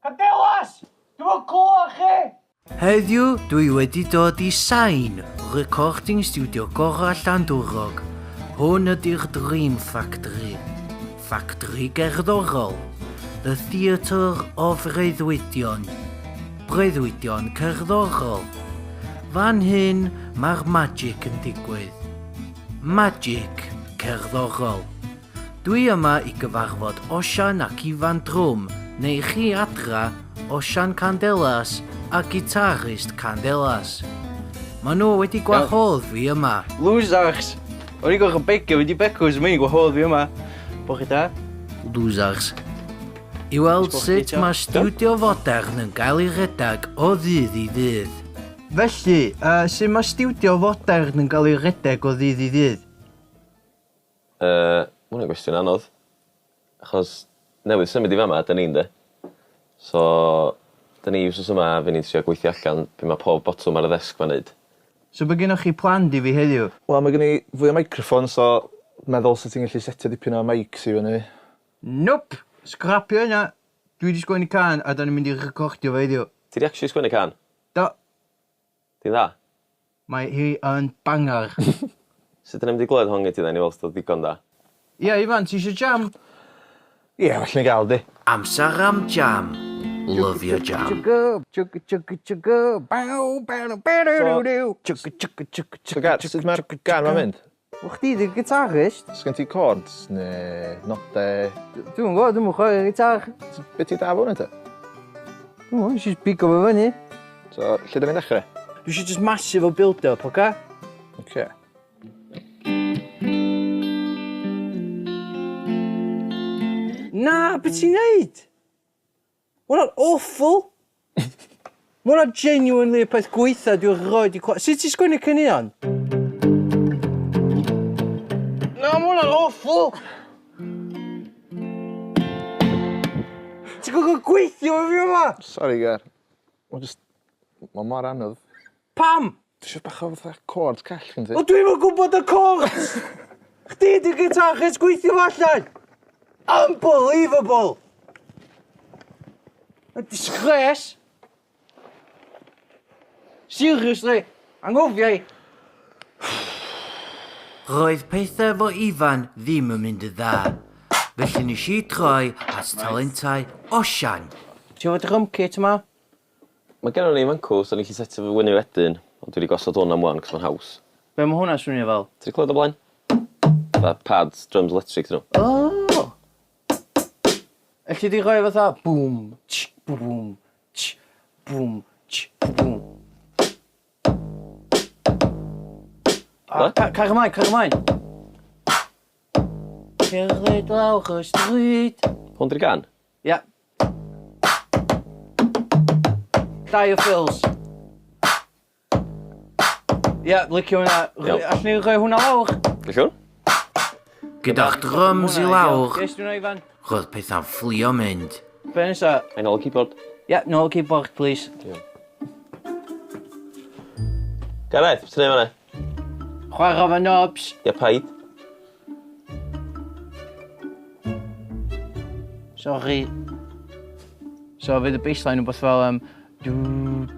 Candelas! Dwi'm yn clywed chi! Heddiw dwi wedi dod i Sain, recording studio gorau Llandwrog. Hwn ydy'r Dream Factory. Ffactri gerddorol. The Theatre of Breuddwydion. Breuddwydion cerddorol. Fan hyn mae'r magic yn digwydd. Magic cerddorol. Dwi yma i gyfarfod Osian ac Ifan Drwm, neu chi adra, Osian Candelas a gitarist Candelas. Maen nhw wedi gwahodd fi yma. Losers! O'n i'n gorfod begio fynd i Becws, mae hi'n gwahodd fi yma. Bore da. Losers. I weld sut mae stiwdio fodern yn gael ei redeg o ddydd i ddydd. Felly, uh, sut mae stiwdio fodern yn gael ei redeg o ddydd i ddydd? Yy, ma' wnna'n gwestiwn anodd. Achos newydd symud i fama 'dan ni ynde? So 'dan ni wsos yma fy' ni'n trio gweithio allan be' ma' pob botwm ar y ddesg 'ma'n neud. So be' gennoch chi planned i fi heddiw? Wel ma' gen i fwy o microphones so meddwl sa ti'n gallu setio dipyn o mics i fyny. Nope! Scrapio hynna! Dwi 'di sgwennu cân a 'dan ni'n mynd i recordio fo heddiw. Ti 'di actually sgwennu cân? Do. Di'n dda? Mae hi yn banger. Sut 'dan ni'n mynd i glywed hon gen ti then i weld os 'di o ddigon da? Ia Ifan ti isio jam? Ie well ni ga'l di. Amser am jam. Lyfio jam. So Gar, sut mae'r gân 'ma'n mynd? Wel chdi 'di'r gitarist. Sgen ti chords ne' node? Dwi'm yn gwbo dwi'm yn chware gitar. Be' ti da fo hwnna te? Dwi'm yn gwbo jyst bigo fo fyny. So lle 'dan ni'n dechre? Dwi isio jyst massive o build up oce? Oce. Na, be' ti'n neud? Ma' wnna'n awful! Ma' wnna genuinely y peth gwaetha dwi erioed 'di clywed. Sut ti'n sgwennu caneuon? Na, ma' wnna'n awful! Ti'n gwybod gweithio efo fi yma? Sori Gar. Ma' jyst ma' mor anodd. Pam? Dwi isio bach o fatha chords call gen ti. Wel dwi'm yn gwybod y chords! Chdi 'di'r guitarist gweithio fo allan! Unbelievable! A disgrace! Seriously, anghofia i! Roedd pethau efo Ifan ddim yn mynd yn dda, felly nes i troi at talentau Osian. Ti efo drum kit yma? Mae gennon ni fancw so ni'n gallu setio fo fyny wedyn, ond dwi 'di gosod hwn am ŵan 'cos ma'n haws. Be' ma' hwnna'n swnio fel? Ti 'di clywed o blaen? Fatha pads drums electric 'dyn nhw. O! Elli di roi fatha bŵm tsh bŵm tsh bŵm tsh bŵm. Be'? Caria mlaen, caria mlaen. Cerdded lawr y stryd. Hwn 'di'r gân? Ia. Llai o fills. Ia, licio hwnna. Iawn. Allwn ni rhoi hwnna lawr? Gallwn. Gyda'r drums i lawr, Yes, dwi'n Ifan. roedd pethau'n fflio mynd. Be nesa? Ai nôl y keyboard. Ia, nôl y keyboard, please. Iawn. Gareth, be ti'n neud fan'na? Chwarae fo knobs. Ia, paid. Sorry. So fydd y bassline wbeth fel um, du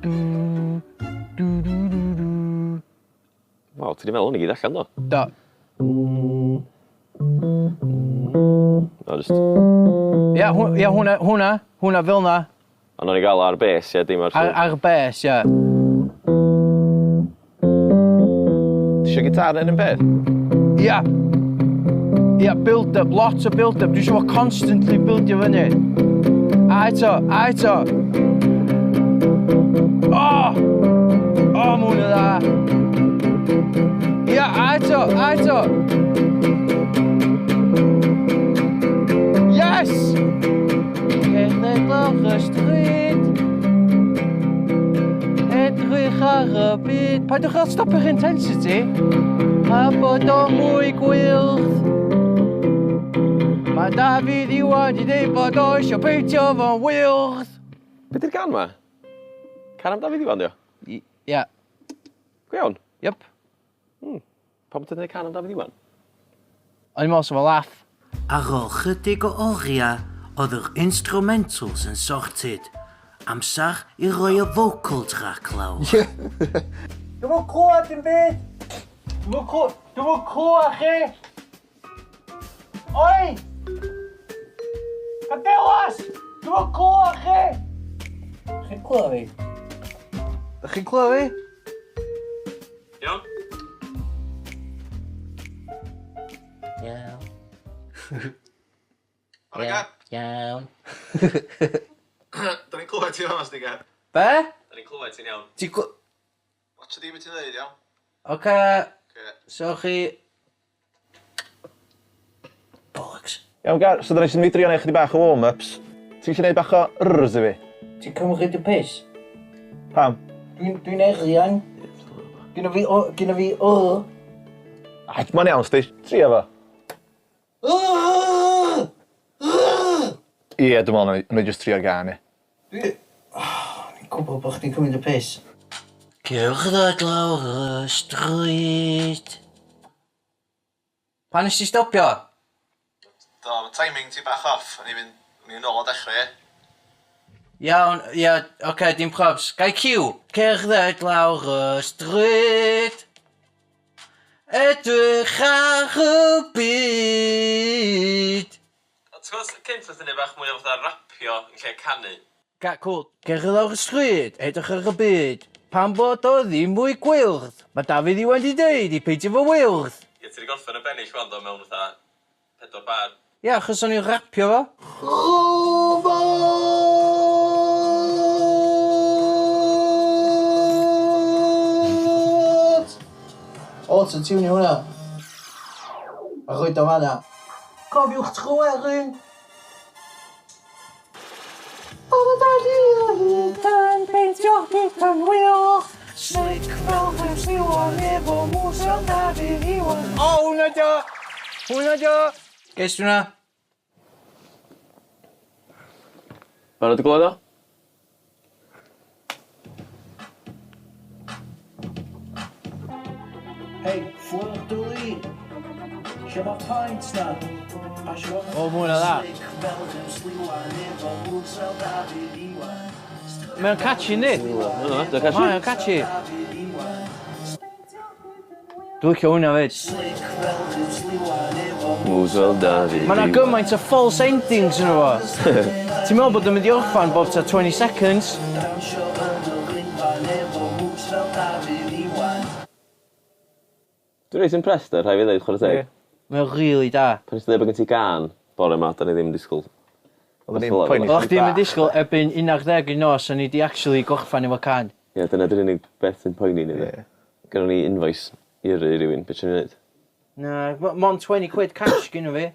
du du du du du. Waw, ti 'di meddwl hwn i gyd allan do? Do. O jyst... Ia, hw- ia hwnna, hwnna, hwnna fel 'na. Ond o'n i ga'l o ar bês ie dim ar... Ar ar bês ie. Tisio gitar yn un peth? Ia. Ia, build up, lot o build up. Dwi isio fo constantly buildio fyny. A eto, a eto. O! O, ma' hwn yn dda. Ia, a eto, a eto. Yes! Cerdded lawr y stryd Edrych ar y byd Paidwch â stopio'ch intensity A bod o mwy gwyllt Mae Dafydd Iwan di dweud bod o eisiau peintio fo'n wyllt Be di'r gan ma? Can am Dafydd Iwan dio? Ia. Go iawn? Yep. Pam bod ti'n neud can am Dafydd Iwan? O'n i'n meddwl 'sa fo laff. Ar ôl chydig o oriau, oedd yr instrumentals yn sorted. Amser i roi y vocal track lawr. Dwi'm yn clywed dim byd! Dwi'm yn clywed... Dwi'm yn clywed chi! Oi! Candelas! Dwi'm yn clywed chi! Chi'n clywed fi? Dach chi'n clywed fi? Iawn? Iawn. Oce. Iawn. Da ni'n clywed ti fama, Stiga. Be? Da ni'n clywed ti'n iawn. Ti'n clywed... Watcha di beth ti'n dweud, iawn? Oce. Oce. So chi... Bollocks. Iawn, Gar, so da ni sy'n mynd i drio neud chydig bach o warm-ups. Ti'n gallu neud bach o rrs i fi? Ti'n cymryd y piss? Pam? Dwi'n dwi erian. Gynna fi o... Gynna fi o... Ai, mae'n iawn, sti. Trio fo. Ie, dwi'n meddwl, na i just trio gan i. Dwi... Ni'n gwybod bod chdi'n cymryd y piss. Cerdded lawr y stryd. Pan nes ti stopio? Do, mae timing ti bach off, o'n i'n mynd, o'n i'n ôl o dechrau, ie. Iawn, ia, oce, okay, dim probs. Gai cyw. Cerdded lawr y stryd. Edrych ar y byd. Ti'n gwybod, cynt oedd hynny bach mwy o fatha rapio yn lle canu. Ga, cool. Cerdded lawr y stryd, edrych ar y byd. Pan bod o ddim mwy gwyrdd. Mae Dafydd Iwan di deud i peidio fo wyrdd. Ie, ti wedi gorffen y bennill wan do mewn fatha pedwar bar. Ie, achos o'n i'n rapio fo. Auto-tune hwnna. A rhoid o fanna. Cofiwch Tryweryn! Oedd y dali o hyd yn peintio byd yn wyllt. Slick fel Rhys Iwan efo mws fel Dafydd Iwan. O, hwnna dio! Hwnna dio! Ges hwnna? Barod i glywed o? Hei, Fleur de Lis. Lle mae'r pint na? O, ma' hwnna dda. Mae'n catchy, yndi? Dwi'n catchy. Mae'n catchy. Dwi'n licio hwnna fyd. Moves fel Dafydd. Mae yna gymaint o false endings yn efo. Ti'n meddwl bod yn mynd i orffan bob ta 20 seconds? Dwi'n reit impressed ar rhaid fi ddeud, chwarae teg. Ie. Mae'n really da. Pan nes i ddeud bod gen ti gan bore yma, da ni ddim yn disgwyl. Oedden ni'n poeni Oeddech chdi'm yn disgwyl erbyn 11 i nos, o'n i di actually gorffan efo can. Ie, dyna dy'r unig beth sy'n poeni ni. Ie. Gynnon ni invoice i yrru i rywun, beth sy'n ei wneud? Na, mond 20 quid cash gynno fi.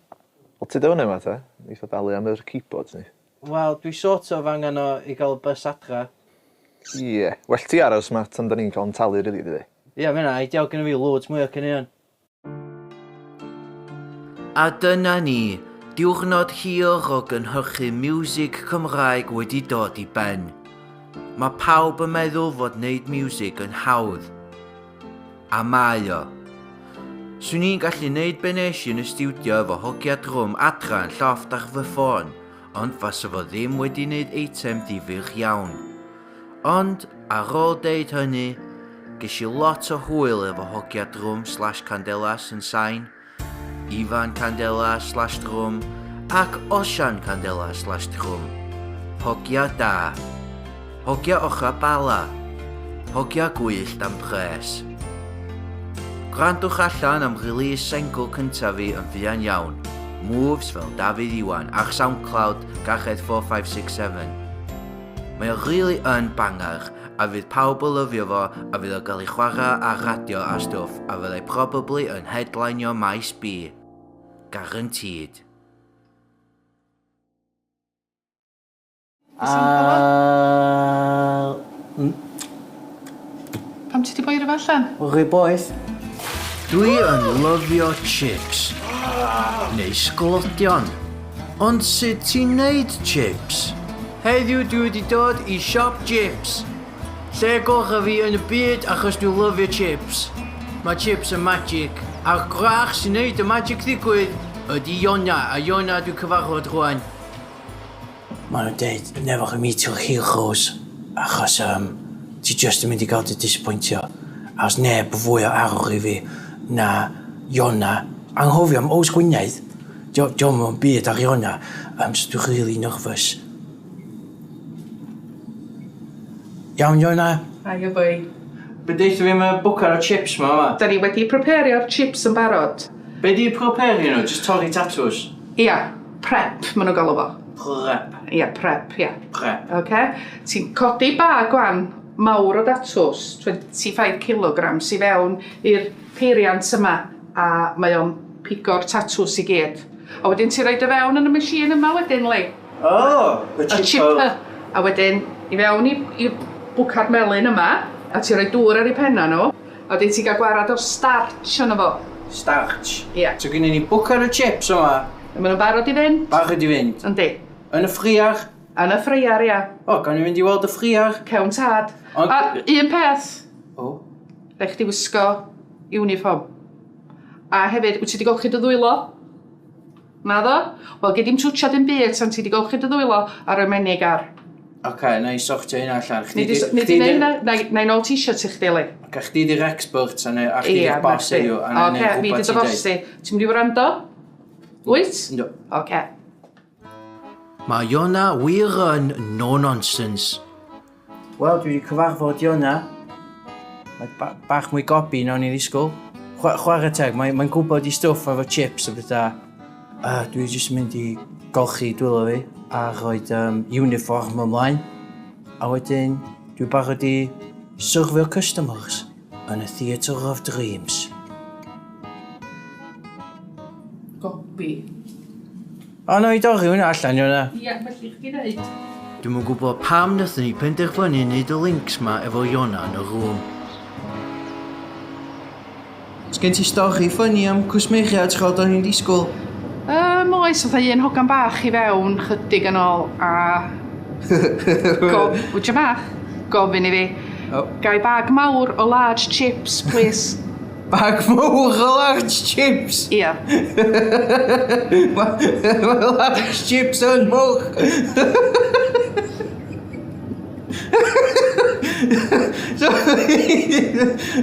Wel, ti dyfynu yma, te? Neith o dalu am yr keyboards ni. Wel, dwi sort of angen o i gael y bus adra. Ie. Well ti aros yma tan da ni'n cael yn talu, rili, dydi? Ie, yeah, mae ideal gynno fi loads mwy o caneuon. A dyna ni, diwrnod hir o gynhyrchu miwsig Cymraeg wedi dod i ben. Mae pawb yn meddwl fod wneud miwsig yn hawdd. A mae o. Swn i'n gallu wneud be nes i yn y stiwdio efo hogia drwm adra yn llofft ar fy ffôn, ond fasa fo ddim wedi wneud eitem difyr iawn. Ond, ar ôl deud hynny, ges i lot o hwyl efo hogia drwm slash Candelas yn sain, Ifan Candela slash drwm ac Osian Candela slash drwm. Hogia da. Hogia ochra bala. Hogia gwyllt am pres. Gwrandwch allan am release sengl cyntaf fi yn fuan iawn. Moves fel Dafydd Iwan ar SoundCloud Gareth 4567. Mae o really yn banger a fydd pawb yn lyfio fo a fydd o gael ei chwarae ar radio a stwff a fyddai probably yn headlineio Maes B. Guaranteed. A... Pam ti 'di boeri fo allan? Rhy boeth. Dwi yn lyfio chips. Neu sglodion. Ond sut ti'n neud chips? Heddiw dwi wedi dod i siop chips. Lle gorau fi yn y byd achos dwi'n lyfio chips. Mae chips yn magic. A'r gwrach sy'n neud y magic ddigwydd ydy Iona, a Iona dwi'n cyfarfod rwan. Maen nhw'n deud, never chi meetio'r heroes, achos ti just yn mynd i gael dy disappointio. A os neb fwy o arwr i fi na Iona. Anghofio am Ows Gwynedd. Dio'm yn byd ar Iona. So dwi'n really nervous. Iawn, Iona? Hiya, boi. Be deutha fi am y bwcad o chips ma yma? Da ni wedi prepario'r chips yn barod. Be di prepario nhw? Just torri tatws? Ia, prep maen nhw'n galw fo. Prep. Ia, prep, ia. Prep. Oce? Ti'n codi bag wan mawr o datws, 25 kilograms i fewn i'r peiriant yma, a mae o'n pigo'r tatws i gyd. A wedyn ti'n rhoid o fewn yn y machine yma wedyn, Lee. Oh, y Y chipper. A wedyn i fewn i bwcad melyn yma, a ti'n rhoi dŵr ar eu penna nhw, a wedyn ti'n cael gwarad o'r starch yno fo. Starch. Ia. So gynnu ni bwcad o chips yma, A maen nhw'n barod i fynd? barod i fynd. Yndi. Yn y ffriar. Yn y ffreiar, ia. O, gawn ni fynd i weld y ffriar. Cewn tad. Ond- A un peth, O. rhaid chdi wisgo uniform. A hefyd, wyt ti wedi golchi dy ddwylo? Naddo? Wel, gei di'm twtsiad dim byd tan ti wedi golchi dy ddwylo a rhoi menig ar. Oce, na i sortio hynna allan. Ni di neud hynna? Na i nôl t-shirt i chdi, Lee. Oce, chdi di'r expert a chdi di'r boss heddiw. A na i Oce, neud fi rhywbeth di dy ti'n boss deud. i. Ti'n mynd i wrando? Wyt? Yndw. Oce. Mae Iona wir yn no-nonsense. Wel, dwi wedi cyfarfod Iona. Mae bach mwy gobi na o'n i ddisgwyl. Chwarae teg, mae'n gwybod i stwff efo chips a bethau. Dwi jyst mynd i golchi dwylo fi a rhoi uniform ymlaen. A wedyn, dwi'n barod i syrfio customers yn y Theatre of Dreams. Gobi. O, na i dorri hwnna allan, Iona. Ia, felly chdi ddeud. Dwi'm yn gwybod pam nathon ni penderfynu wneud y links ma efo Iona yn y rŵm. Sgen ti stori funny am cwsmeriaid chod o'n i'n disgwyl? Oes, oedd un hogan bach i fewn chydig yn ôl a Wtio bach? Gofyn i fi. Oh. Gai bag mawr o large chips, please. Bag mawr o large chips? Ia. Mae large chips yn mwch. So,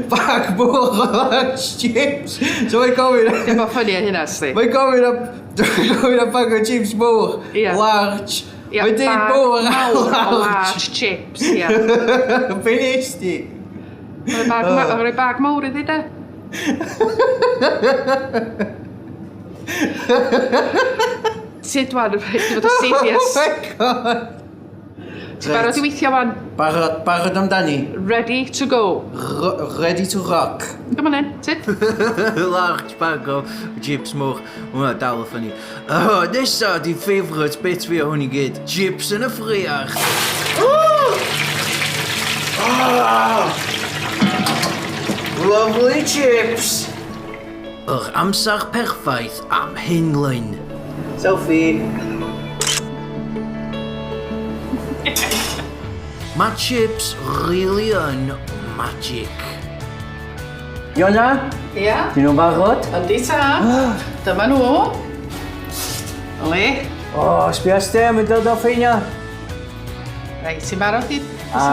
bag mawr o large chips. So mae'n gofyn... Dim o funny o hynna, sti. Mae'n gofyn am bag o chips mawr. Ia. Large. Ia, Mae'n deud bag mawr a mawr o large. large chips, ia. Be nes di? Rhoi bag, rhoi bag mawr iddi, de. Ti dwan, rhaid i fod yn serious. Oh my God. Ti'n barod i weithio wan? Barod, barod amdani. Ready to go. Ready to rock. Come on then, sit. Large bag o chips mwch. Hwna dal y funny. Oh, nesa di favourite bit fi o hwn i gyd. Chips yn y ffriar. Oh! Lovely chips. Yr amser perffaith am hunlun. Selfie. Mae chips really yn magic. Iona? Ia? Dyn nhw'n barod? Yndi ta. Dyma nhw. Oli. O, oh, sbia stem yn dod off heina. Reit, ti'n barod i... A...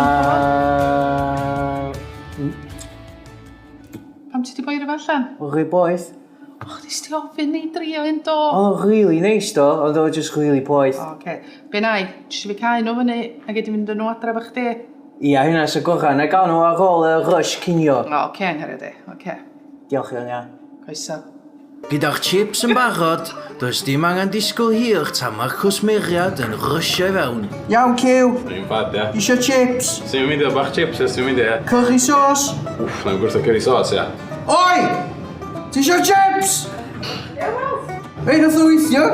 Pam ti di boeri fo allan? O, rhy boeth. Och, nes ti ofyn ni drio un do. Oedd o'n really nice do, oedd o'n just really poeth. Oce. Okay. Be na i? Ti fi cael nhw fyny a gei di fynd â nhw adra efo chdi? Ia, hynna sy'n gorau. Na gael nhw ar ôl y rush cinio. O, oce, okay, nghariad i. Oce. Okay. Diolch Iona. Croeso. Gyda'r chips yn barod, does dim angen disgwyl hir tan mae'r cwsmeriad yn rysio i fewn. Iawn, Cyw. Dwi'n bad, ia. Isio chips? Sy'n mynd i bach chips, ia, sy'n mynd i, ia. Curry sauce? Wff, na'n gwrthod curry sauce, ia. Oi! Ti isio chips? Ei, nath o weithio?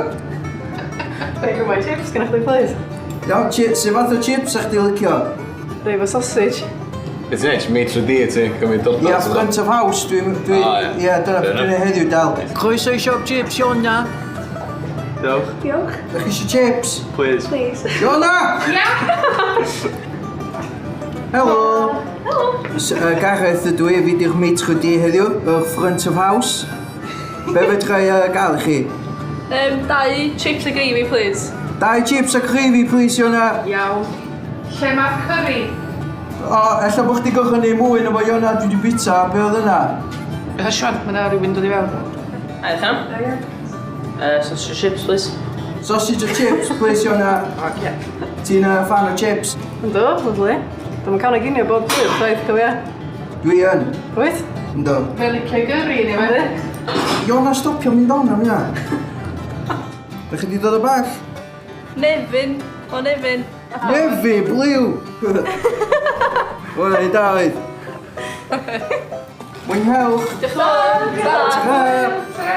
Reit, gymaint chips gyda chdi, please. Iawn, chips, sut fath o chips a'ch di licio? Rei fo sausage. Be ti'n neud, maitre d' ti'n cymryd dod Ia, front of house, dwi'n... Dwi, Ah, ie. Ia, dyna beth Fair dwi'n enough. heddiw dal. Croeso i siop chips, Iona. Diolch. Diolch. Ydych chi eisiau chips? Please. Please. Iona! Ia! Helo! Helo! Gareth ydw i, fi di'r maitre d' heddiw, yr front of house. Be fedra i gael i chi? Dau chips a gravy, please. Dau chips a gravy, please, Iona. Iawn. Lle mae'r curry? O, ella bod chdi gorfod neud mwy na fo, Iona, dwi 'di bita, be oedd yna? Yy, Siwan, mae yna rhywun dod i fewn. Hi, Sam. Sausage and chips, please. Sausage and chips, please, Iona. Oce. Ti'n fan o chips? Yndw, lyfli. Dwi'n cael ei ginio bob dydd, chwaith, cofia. Dwi yn. Wyt? Yndw. Mae'n licio gyrru ni, fe? Iona, stopio mynd on am hynna. Da chi 'di dod o bell? Nefyn, o Nefyn. Nefyn, bliw! Wel, i da oedd. Mwynhewch! Diolch yn fawr! Ta!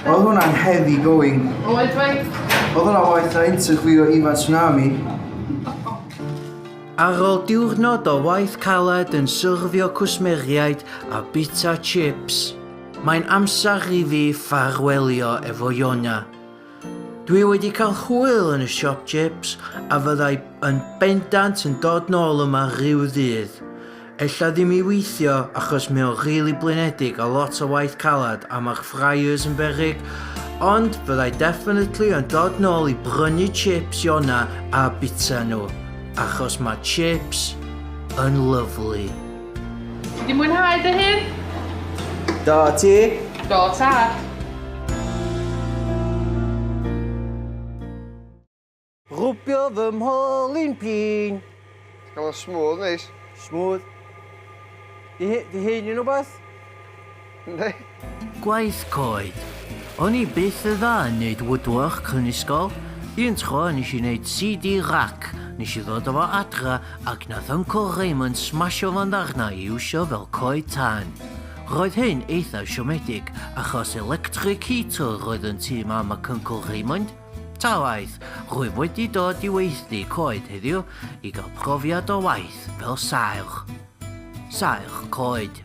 Oedd hwnna'n heavy going. Oedd, fai? Oedd hwnna waeth na interview o Ifan Tsunami. Ar ôl diwrnod o waith caled yn syrfio cwsmeriaid a bita chips, mae'n amser i fi ffarwelio efo Iona. Dwi wedi cael hwyl yn y siop chips a fyddai yn bendant yn dod nôl yma rhyw ddydd. Ella ddim i weithio achos mae o'n rili blinedig a lot o waith calad a mae'r fryers yn beryg, ond fyddai definitely yn dod nôl i brynu chips Iona a bita nhw, achos mae chips yn lyfli. Ti 'di mwynhau dy hun? Do, ti? Do, tad. Rwbio fy mholyn pîn. Gael o'n smooth, neis. Smooth. Di, di hyn yn rhywbeth? Yndi. Gwaith coed. O'n i byth y dda yn neud woodwork yn ysgol. Un tro nes i wneud CD rack. Nes i ddod o fo adra ac nath Uncle Raymond smasho fo'n ddarna i iwsio fel coed tân. Roedd hyn eitha siomedig achos electric heater roedd yn tŷ mam ac Uncle Raymond. Ta waeth, rwyf wedi dod i weithdy coed heddiw i gael profiad o waith fel saer. Saer coed.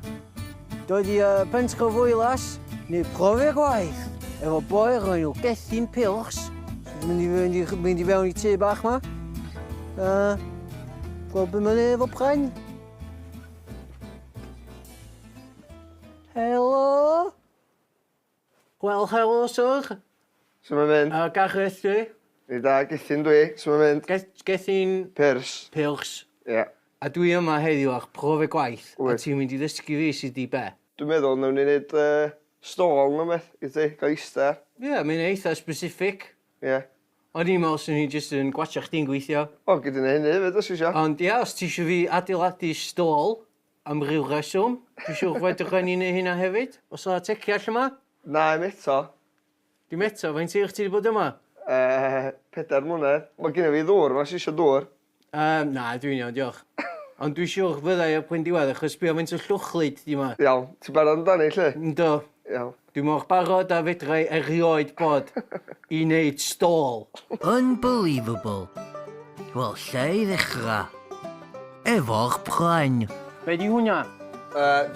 Dod i Pentre Fwylas, neu profiad gwaith, efo boi o'r enw Gethin Pilch. Mynd i, mynd i, mynd i fewn i tŷ bach ma. Gweld be mae'n neud efo pren. Helo? Wel, helo, sir. Sut mae'n mynd? Gareth dwi. Ni da, Gethin dwi. Sut mae'n mynd? Gethin... Pyrs. Pilch. Ie. Yeah. A dwi yma heddiw ar profiad gwaith. A Wyt. ti'n mynd i ddysgu fi sydd di be? Dwi'n meddwl nawn ni wneud stôl neu beth i ti, gael ista. Ie, yeah, mae'n eitha specific. Ie. Yeah. O'n i'n meddwl swn i jyst yn gwatcha chdi'n gweithio. O, gyda ni hynny hefyd os isio. Ond ia, os ti eisiau fi adeiladu stôl am ryw reswm, dwi'n siŵr fedrwn ni neud hynna hefyd. Os o'r teciall yma? Na, im eto. Dim eto, faint hir ti wedi bod yma? 4 mlynedd. Mae genna fi ddŵr, os isio dŵr. Na, dwi'n iawn, diolch. Ond dwi'n siŵr fyddai ar pwynt diwedd, achos sbio faint o llwchlyd di ma. Iawn, ti'n barod amdani, lle? Yndw. Iawn. Dwi'n mor barod a fedrai erioed bod i wneud stôl. Unbelievable. Wel, lle i ddechrau? Efo'r pren. Be di hwnna?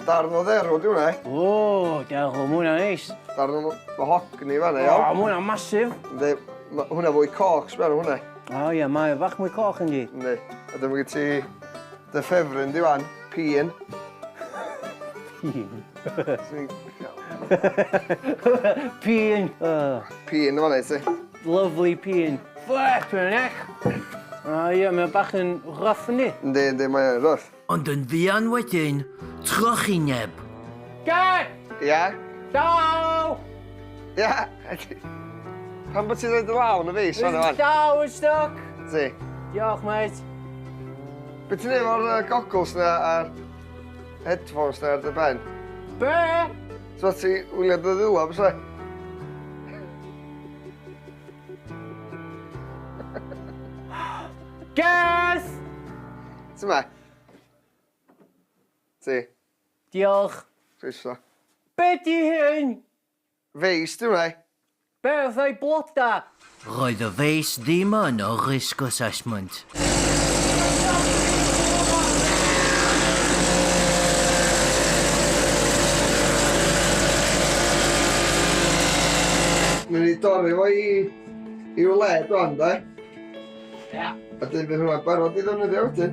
Darn o dderw, di hwnna. O, derw, ma hwnna'n neis. Darn o mahogany fan'na, O, iawn. ma hwnna'n masif. Yndi, ma' hwnna fwy coch, sbia ar hwnna. O ie, mae o bach mwy coch yndi. Yndi. A dyma gen ti dy ffefryn di wan, pîn. Pîn. Pîn. Pîn yn fan'na i ti. Lovely pîn. Flippin' heck. O ie, mae o bach yn rough yndi? Yndi, yndi, mae o'n rough. Ond yn fuan wedyn, trychineb. Get! Ia? Llaw! Ia! Pam bod ti'n rhoid y law yn y feis fan fan? Llaw yn stuck! Ti. Diolch, mate. Be ti'n neud efo'r goggles na a'r headphones na ar dy ben? Be? So ti wylio dy ddwylo, bysa? Guess! Ti ma? Ti. Diolch. Croeso. Be di hyn? Feis, di hwnna. Be oedd ei bloda? Roedd y feis ddim yn o risk assessment. Nw'n ni dorri fo i i'w led wan, de? Ia. A dyn fydd hwnna'n barod i ddefnyddio wedyn.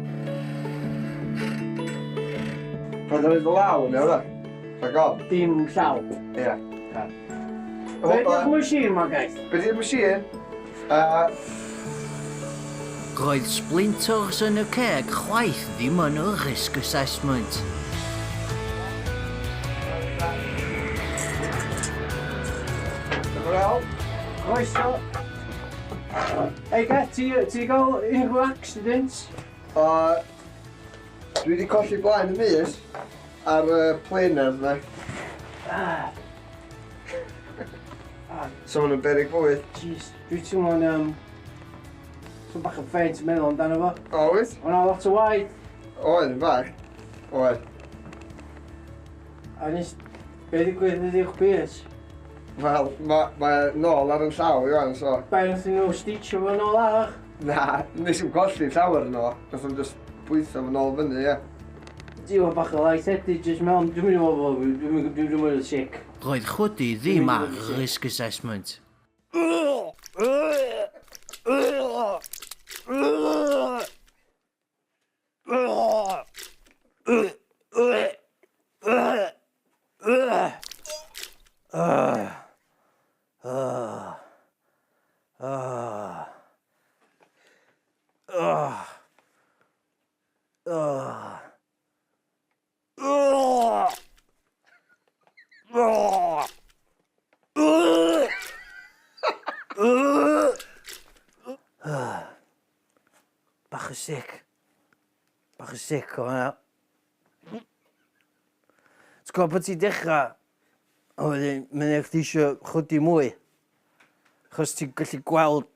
Paid â roid y law yn iawn, Rhag ofn. Dim llaw. Ia. Be di'r machine ma, guys? Be di'r machine? Roedd splinters yn y ceg chwaith ddim yn y risk assessment. Croeso. Ei, Get, ti ti gael unrhyw accidents? O, dwi wedi colli blaen y mys ar y planer na. So ma'n beryg bywyd. Jeez, dwi teimlo'n Dwi'n bach yn ffeint yn meddwl amdano fo. O, wyt? O'na lot o waed. Oedd, yn fach. Oedd. A nes... Be ddigwydd ydi'ch bys? Wel, mae ma nôl ar yn llaw i wan, so... Be, nath nhw stitcho fo nôl arach? Na, nes i'm colli llawer yn ôl. Nath nhw'n just bwytho fo nôl fyny, ie. Dwi'n bach o light-headed, just mewn... Dwi'n mynd i fod... Dwi'n mynd i fod yn sick. Roedd chwydu ddim ar risk assessment. Bach yn sick. Bach yn sick o hwnna. Ti'n gwybod bod ti'n dechrau, a wedyn mae'n eich chdi eisiau chwydu mwy. Achos ti'n gallu gweld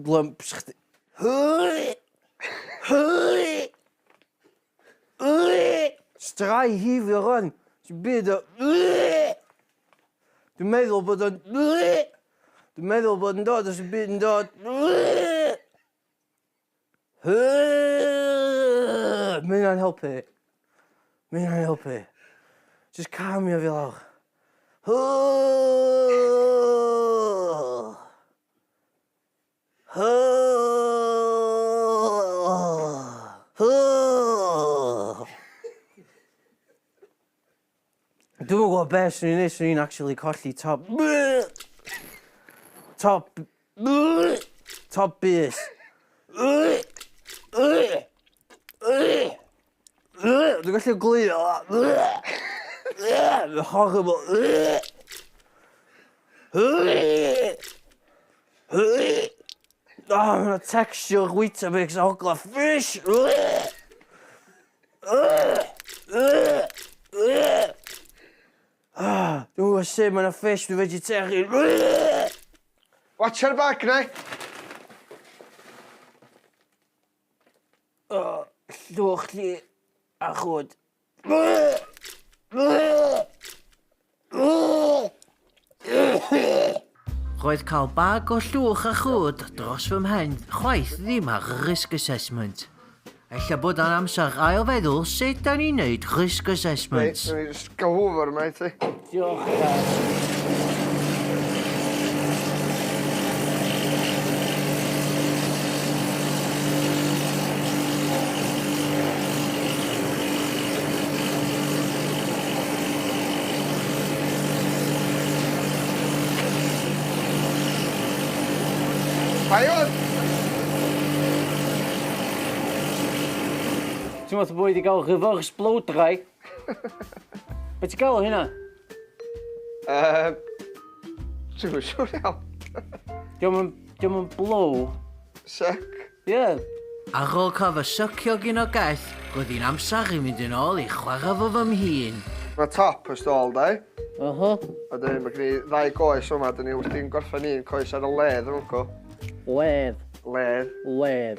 lumps chdi. Strai hifio rwan. Ti'n byd o... Dwi'n meddwl bod o'n... Dwi'n meddwl bod yn dod os y byd yn dod. Mae hynna'n helpu. Mae hynna'n helpu. Just calmio fi lawr. Dwi'm yn gwybod be swn i'n neud, swn i'n actually colli top... Top... Top bys. Dwi'n gallu glio. Horrible. Oh, mae'n texture Weetabix a ogla fish. Dwi'n gwybod sut mae'n fish, dwi'n vegetarian. Watch your back, nai! Llwch chi a chwd. Roedd cael bag o llwch a chwd dros fy mhen chwaith ddim ar risk assessment. Ella bod o'n amser ail feddwl sut da ni'n neud risk Reit, assessments. nawn ni just gael hoover yma i ti. Diolch, Dad. Pai o'n! Ti'n meddwl bod wedi gael reverse blow dry? Be ti'n gael o hynna? Dwi'n yn siŵr iawn. Diolch yn blow. Suck. Ie. Yeah. Ar ôl cael fy sycio gyn o gell, roedd hi'n amser i fynd yn ôl i chwarae fo fy mhun. Mae top y stôl, dau. Uh-huh. A dyn, mae gen i ddau goes yma, dyn ni wrthi'n gorffen un coes ar y ledd yn wncw. Ledd. Ledd. Ledd.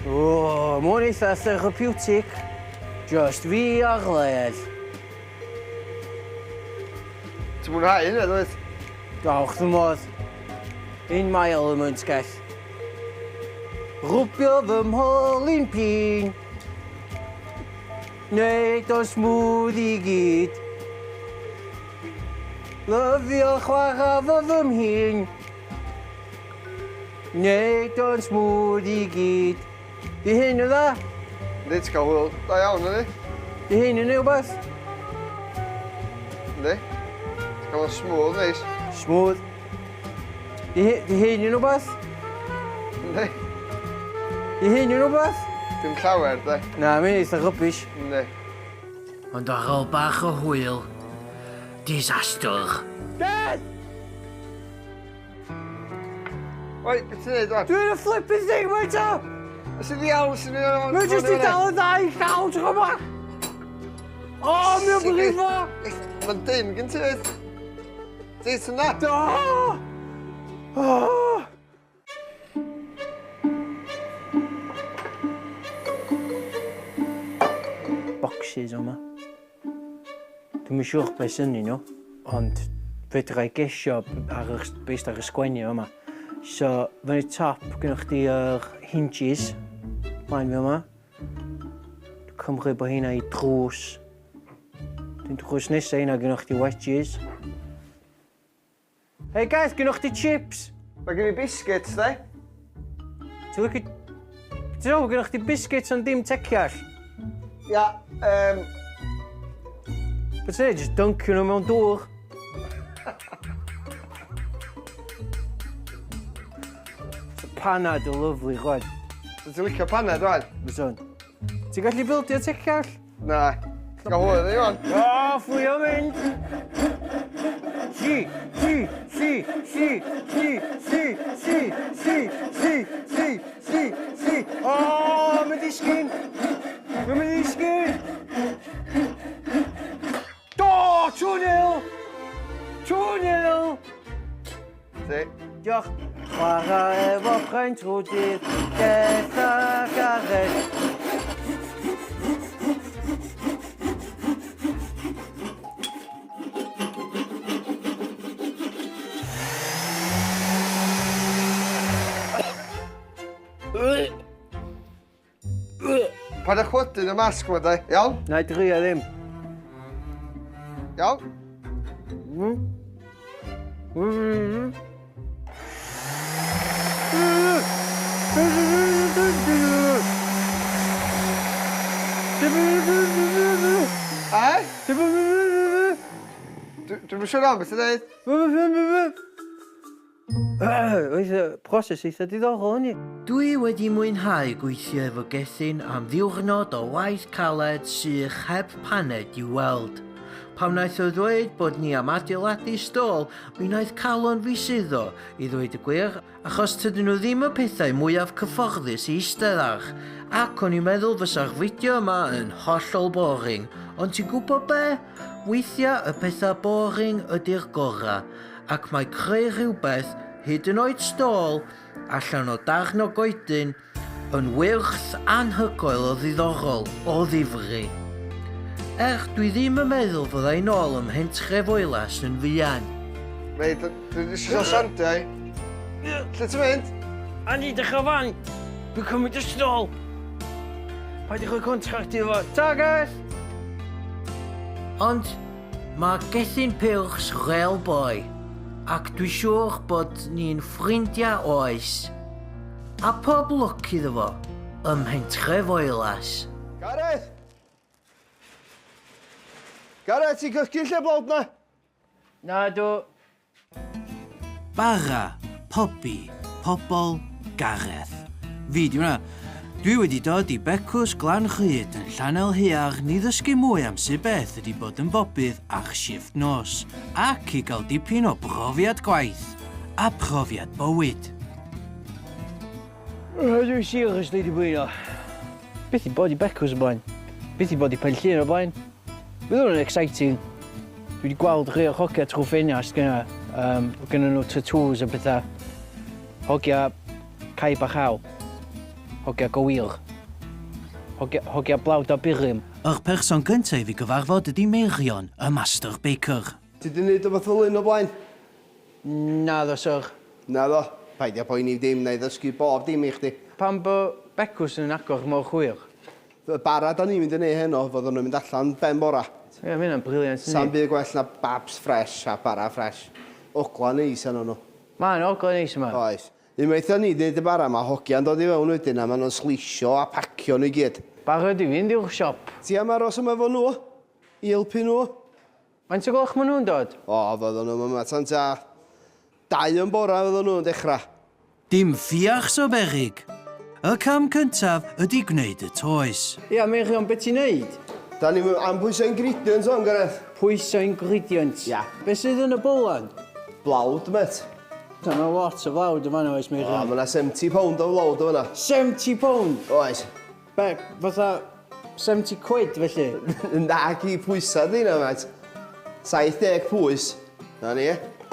O, mae hwn eitha therapeutic. Just fi a'r ledd. Ti'n mwynhau hynna, dwyt? Dawch fy modd. In my element, gell. Rwbio fy mholyn pin. Neud o'n smooth i gyd. Lyfio chwarae fo fy mhin. Neud o'n smooth i gyd. Di hyn yn dda? Yndi, ti'n cael hwyl da iawn, yndi? Di hyn yn rhywbeth? Yndi? Ti'n Gael o'n smooth, neis. Smooth. Di, di hyn yn rhywbeth? Yndi. Di hyn yn rhywbeth? Dim llawer, de. Na, mae'n eitha rubbish. Yndi. Ond ar ôl bach o hwyl, disaster. Dad! Oi, beth ti'n neud wan? Dwi'n y flipping thing, mate! o! Os ydi iawn, sy'n mynd Mae'n jyst i dal y ddau llaw, ti'n gwybod? O, mae'n brifo! Mae'n dyn gen ti fyd. Deud yna. Do! O! Boxes o'ma. Dwi'm yn siŵr beth sy'n nhw, ond fedra i gesio ar y, based ar y sgwennu yma. So, fyny top, gynnwch chdi yr hinges, mlaen fi yma. Dwi'n cymryd bod hynna i drws. Dwi'n drws nesaf hynna gynnwch chdi wedges. Hey guys, gynnwch chdi chips? Mae gen i biscuits, de. Ti'n licio... Ti'n meddwl gynnwch chdi biscuits ond dim teciall? Ia, Beth ti'n neud, just duncio nhw mewn dŵr. So panad o lyfli, chwad. So ti'n licio paned, wan? Fyswn. Ti'n gallu bildio teciall? Na. Ti'n gael hwyl i wan? O, fflio mynd! C, C, C, C, C, C, C, C, C, C, C, C. O, mae'n disgyn! Mae'n mynd i disgyn! Do, 2-0! 2-0! Ti. Diolch. Chwarae efo pren trwy dydd, Geth a Gareth. Paid â chwydu yn y masg ma, de. Iawn? Na i drio ddim. Iawn? E? Dwi'm yn siŵr iawn beth ti'n dweud. Oedd proses eitha diddorol hynny. Dwi wedi mwynhau gweithio efo Gethin am ddiwrnod o waith caled sych heb paned i'w weld. Pan wnaeth o ddweud bod ni am adeiladu stôl, mi wnaeth calon fi suddo, i ddweud y gwir, achos tydyn nhw ddim y pethau mwyaf cyfforddus i eistedd ar. Ac o'n i'n meddwl fysa'r fideo yma yn hollol boring, ond ti'n gwybod be? Weithiau y pethau boring ydy'r gorau, ac mae creu rhywbeth, hyd yn oed stôl, allan o darn o goedyn, yn wyrth anhygoel o ddiddorol, o ddifri. Dwi ddim yn meddwl fydda i nôl ym Mhentref Oelas yn fuan. Reit, dwi eisiau sandiau. Lle ti'n mynd? Andy, dechrau fan! Dwi'n cymryd y stôl! Paid i rhoi contract iddo fo. Ta, guys! Ond mae Gethin Pilch real boy, ac dwi siŵr bod ni'n ffrindiau oes. A pob lwc iddo fo ym Mhentref Oelas. Gareth! Gareth, ti'n cysgu lle blawd na? Na, dw. Bara, pobi, pobol, Gareth. Fi di hwnna. Dwi wedi dod i Becws Glan Rhyd yn Llanaelhaearn i ddysgu mwy am sut beth ydi bod yn bobydd ar shifft nos, ac i gael dipyn o brofiad gwaith a profiad bywyd. Dwi'n seriously di blino. Byth i bod i Becws o blaen. Byth i bod i Pen Llŷn o blaen. Bydd hwn yn exciting. Dwi wedi gweld rhai o'r hogia trwy ffenast gyna. Gynna nhw tattoos a bethau. Hogia caib a chaw. Hogia go wir. Hogia blawd a burum. Yr person gyntaf i fi gyfarfod ydi Meirion, y Master Baker. Ti di wneud rhywbeth fel hyn o blaen? Na ddo, sir. Na ddo. Paid â poeni dim, na i ddysgu bob dim i chdi. Pam bo Becws yn agor mor hwyr? Y bara da ni'n mynd i neud heno, fod nhw'n mynd allan ben bora. Ie, mae hynna'n brilliant. Sa'm byd gwell na babs fresh a bara fresh. Ogla neis arno nhw. Mae'n ogla neis yma. Oes. Unwaith o'n i wneud y bara, mae hogia'n dod i fewn wedyn a maen nhw'n sleisio a pacio nhw i gyd. Barod i fynd i'r siop. Ti am aros yma efo nhw? I helpu nhw? Faint o gloch maen nhw'n dod? O, fydden nhw'n yma tan tua 2 yn bora fydden nhw'n dechrau. Dim ffiachs o beryg. Y cam cyntaf ydy gwneud y toes. Ia, Meirion, be ti'n neud? Da ni'n am pwyso ingredients o'n Gareth. Pwyso ingredients? Ia. Be sydd yn y bowlan? Blawd, met. Da, mae lot o flawd yn fan'na oes, Meirion. O, mae yna 70 pound o flawd yn fan'na. 70 pound? Oes. Be, fatha 70 quid felly? Na, gi pwysau di na, met. 70 pwys. Na ni.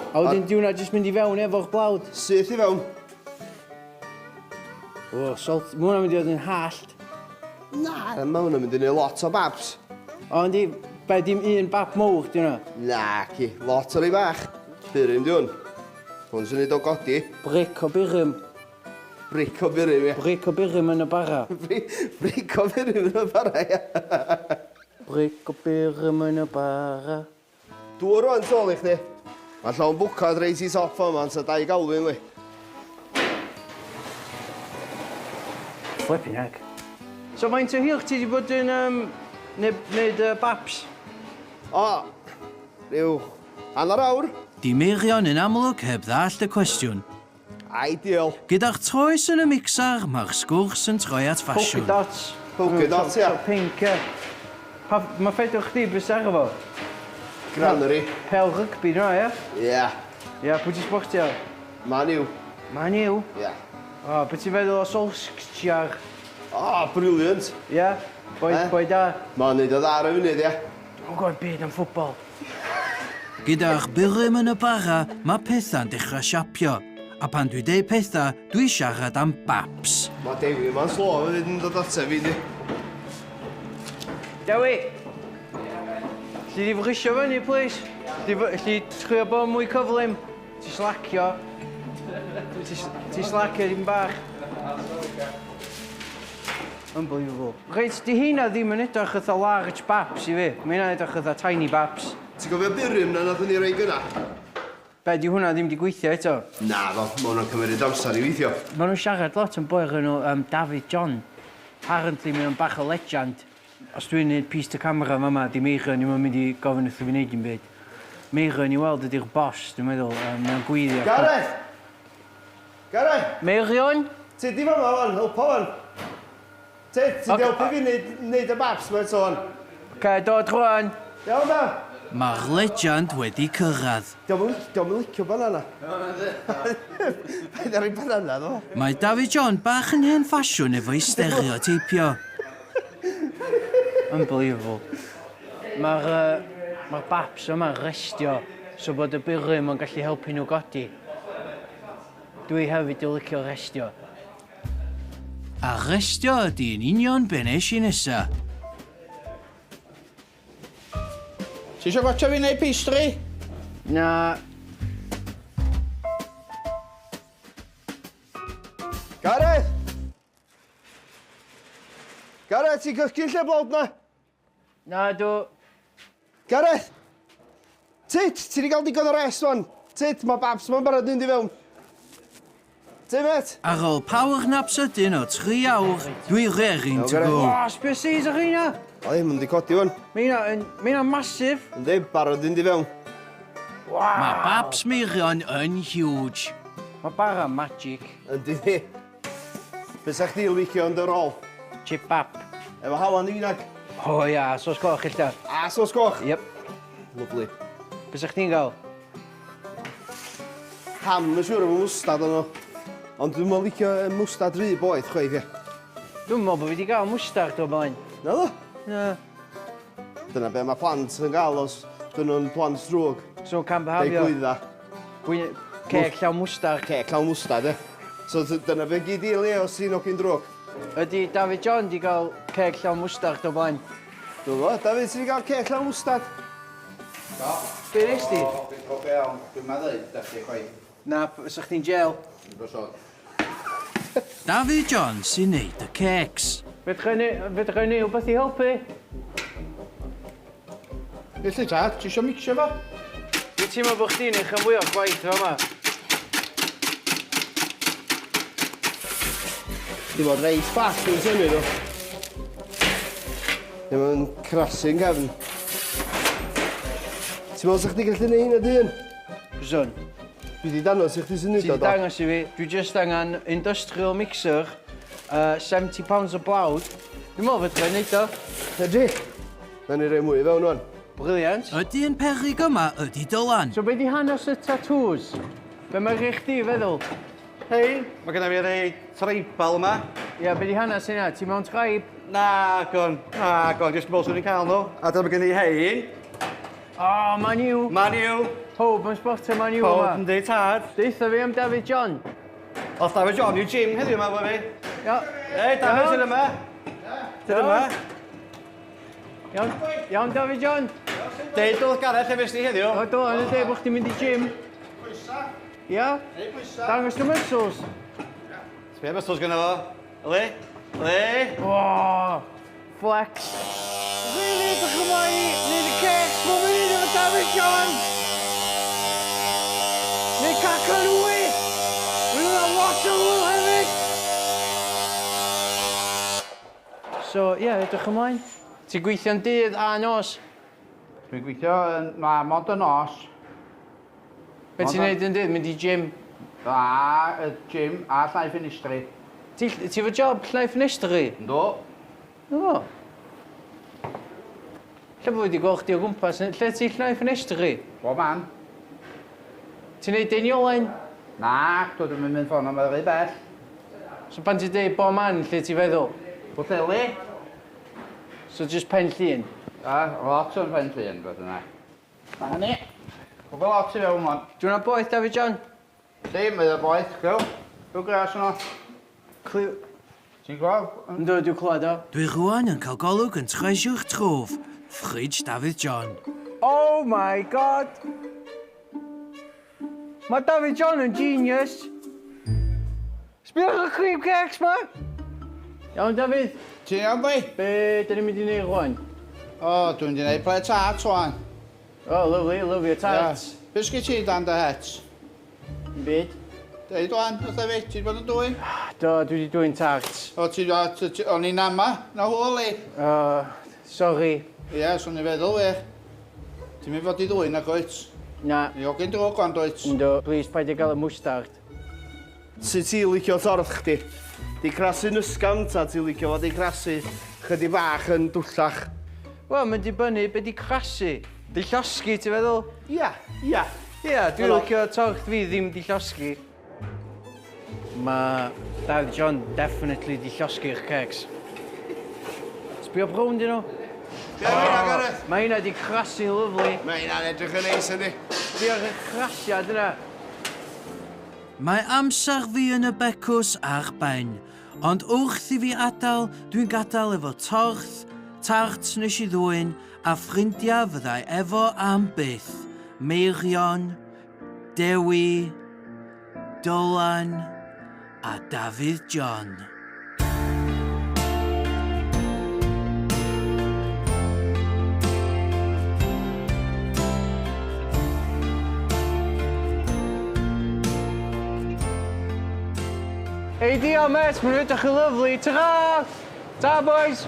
A wedyn di hwnna jyst mynd i fewn efo'r blawd? Syth i fewn. O, salt. Mae hwnna'n mynd i fod yn hallt. Na, mae hwnna'n mynd i wneud lot o babs. O, yndi, be, dim un bab mowr di hwnna? Na, ci, lot o rei bach. Burum di hwn. Hwn sy'n neud o godi. Bric o burum. Bric o burum, ie. Bric o burum yn y bara. Bric o burum yn y bara, ie. Bric o burum yn y bara. Dŵr rwan tu ôl i chdi. Mae llawn bwcad reit i top fama, ond sa dau galwyn li. Flipping heck. So faint o hir ti 'di bod yn um, neud, neud uh, baps? O, rhyw hanner awr. Di Meirion yn amlwg heb ddallt y cwestiwn. Ideal. Gyda'r toes yn y mixer, mae'r sgwrs yn troi at ffasiwn. Polka dots. Polka dots, ia. Pink, ia. Pa, mae ffedwch chdi beth sy'n fo? Granary. Pel rygbi, dyna, ia? Ia. Ia, pwy ti'n sportio? Man U. Man U? Ia. O, beth ti'n feddwl o Solskjaer? O, brilliant. Ia? Boi, Eh? boi da. Mae'n neud o dda ar y funud, ia. Dwi'n gwybod byd am ffwbol. Gyda'r burum yn y bara, mae pethau'n dechrau siapio. A pan dwi deud pethau, dwi siarad am baps. Mae Dewi yma'n slo hefyd yn dod ata fi, di. Dewi! Lli di frysio fyny, please? Lli trio bod mwy cyflym? Ti slacio. Ti slacio ddim bach. Unbelievable. Reit, di heina ddim yn edrych fatha large baps i fi. Mae heina'n edrych fatha tiny baps. Ti'n cofio burum na nathon ni roi gynna? Be, di hwnna ddim di gweithio eto? Na, fo, mae hwnna'n cymryd amser i weithio. Maen nhw'n siarad lot yn boi o'r enw um, David John. Apparently mae o'n bach o legend. Os dwi'n neud piece to camera fama, di Meirion ddim yn mynd i gofyn wrtho fi wneud dim byd. Meirion i weld ydy'r boss, dwi'n meddwl. Um, mae'n gweithio. Gareth! Gareth! Meirion? Ti di fama wan, helpa wan. Ti, ti di helpu fi neud, neud y baps ma eto wan. Oce, dod rwan. Iawn da. Mae'r legend wedi cyrraedd. Dio'm yn licio banana. Paid â rhoi banana ddo. Mae David John bach yn hen ffasiwn efo'i stereoteipio. Unbelievable. Mae'r uh, mae baps yma'n restio so bod y burum yn gallu helpu nhw godi. Dwi hefyd yn licio restio. A restio ydy yn union be nes i nesa. Ti eisiau gwatcha fi wneud pastry? Na. Gareth! Gareth, ti'n cysgu lle blawd na? Na, dw. Gareth! Tyd, ti di gael digon o rest wan. Tyd, mae babs ma'n barod mynd i fewn. Ty, met? Ar ôl power nap sydyn o 3 awr, dwi raring to go. O, sbio seis ar rheina! O, ddim yn di codi wan. Mae hynna mae hynna'n masif. Yndi, barod mynd i fewn. Mae Babs Meirion yn huge. Mae bara magic. Yndi di. Be sa chdi licio yn dy rôl? Chip bap. Efo halen i finag. O ia, sos coch illa. A sos coch? Yep. Lovely. Be sa chdi'n gael? Ham, mae'n siŵr efo mwstad yno. Ond dwi'n meddwl licio mwstad rhy boeth chwaith, ie. Dwi'n meddwl bod fi wedi gael mwstard o blaen. Na ddo? Na. Dyna be mae plant yn gael os dyn nhw'n plant drwg. So can behafio. Deu gwydda. Ceg llawn mwstard. Ceg llawn mwstard, ie. So dyna be gyd i le os ti'n ogyn drwg. Ydy David John di gael ceg llawn mwstard o blaen? Dwi'n gwybod, David, ti di gael ceg llawn mwstard? Do. Be nes di? Dwi'n cofio iawn, dwi'n meddwl da chdi chwaith. Na, sa chdi'n jail. Dwi'n David John sy'n neud y cecs. Fedra i neud wbeth i helpu? Felly ta, ti isio mixio fo? Dwi'n teimlo bod chdi'n eich am fwy o gwaith fa yma. Di bod reit fast yn tynnu nhw. Ddim yn crasu'n cefn. Ti'n meddwl sa chdi gallu neud hynna dy hun? Fyswn. Dwi 'di dangos i chdi sut neud Ti o 'di do? dangos i fi, dwi jyst angen industrial mixer, 70 pounds o blawd. Dwi'n meddwl fedra i neud o. Fedri? Na ni roi mwy i fewn wan. Brilliant. Y dyn peryg yma ydy Dylan. So be 'di hanes y tatŵs? Be mae rhei chdi feddwl? Hein, mae genna fi rei tribal yma. Ia, be 'di hanes hynna? Ti mewn tribe? Na, gon, na, gon, jyst meddwl swn i'n cael nhw. A dyma gen i hein. O, Man U. Man U. Pob yn sbortio Man U yma. Pob yn deud tad. Deutha fi am David John. O'dd David John i'w gym heddiw yma efo fi. Ia. Ei, David, sydd yma? Sydd yma? Iawn, iawn David John. Deud wrth Gareth lle fes di heddiw. O, do, yn y deud bod chdi'n mynd i gym. Pwysa. Ia? Neu pwysa. Dangos dy muscles. Sbia muscles gynno fo. Yli. Yli. O, flex. Rili, edrych ymlaen i neud y cêcs bob munud efo David John. Neu cacan wy. Mae hwnna lot o hwyl hefyd. So, ie, yeah, edrych ymlaen. Ti'n gweithio'n dydd a nos? Dwi'n gweithio yn, na, mond y nos. Be ti'n neud yn dydd? Mynd i gym? A, y gym a llnau ffenestri. Ti, ti efo job llnau ffenestri? Yndw. O. Lle bod wedi gweld chdi o gwmpas? Lle ti'n llnau ffenestri? Bob man. Ti'n neud Deiniolen? Na, dwi ddim yn mynd ffordd na, mae'n rhy bell. So pan ti'n deud bob man, lle ti'n feddwl? Pwllheli. So just Pen Llŷn? A, lot o'n Pen Llŷn, beth yna. Na ni. Gwbl lot i fewn wan. Di hwnna boeth, David John? Di, mae o boeth, clyw. Clyw gras yno. Clyw. Ti'n gweld? Yndw, dwi'n clywed o. Dwi rwan yn cael golwg yn treasure trove, fridge Dafydd John. Oh my God! Mae David John yn genius! Sbïwch y cream cakes ma! Iawn, David? Ti'n iawn, boi? Be dyn ni'n mynd i wneud rwan? O, dwi'n mynd i wneud plate tart wan. Oh, lovely, love your tarts. Yeah. Be sgyn ti dan dy het? Dim byd. Deud wan, wrtha fi, ti 'di bod yn dwyn? Do, dwi 'di dwyn tarts. O, ti, o, ti, ti, o'n i'n ama, na hwyl i. O, sori. Ie, swn i'n feddwl wir. Ti'n mynd fod i ddwyn nag wyt? Na. I ogyn drwg wan dwyt? Yndw, please, paid â gael y mwstard. Sut ti'n licio torth chdi? Di crasu'n ysgafn ta ti'n licio fo di crasu chydig bach yn dwllach? Wel, mae'n dibynnu be di crasu. Di llosgi, ti'n feddwl? Ia, ia. Ia, dwi'n licio torth fi ddim di llosgi. Mae Dafydd John definitely di llosgi'r cakes. Sbio brown di nhw. Be am hynna, Gareth? Mae hynna di crasu'n lyfli. Mae hynna'n edrych yn neis yndi? Sbio ar y crasiad yna. Mae amser fi yn y becws ar ben, ond wrth i fi adael, dwi'n gadael efo torth, tart nes i ddwyn, a ffrindiau fyddai efo am byth, Meirion, Dewi, Dylan a Dafydd John. Ei, diolch, mêt, maen nhw'n edrych yn lyfli. Ta-ra! Ta, boys!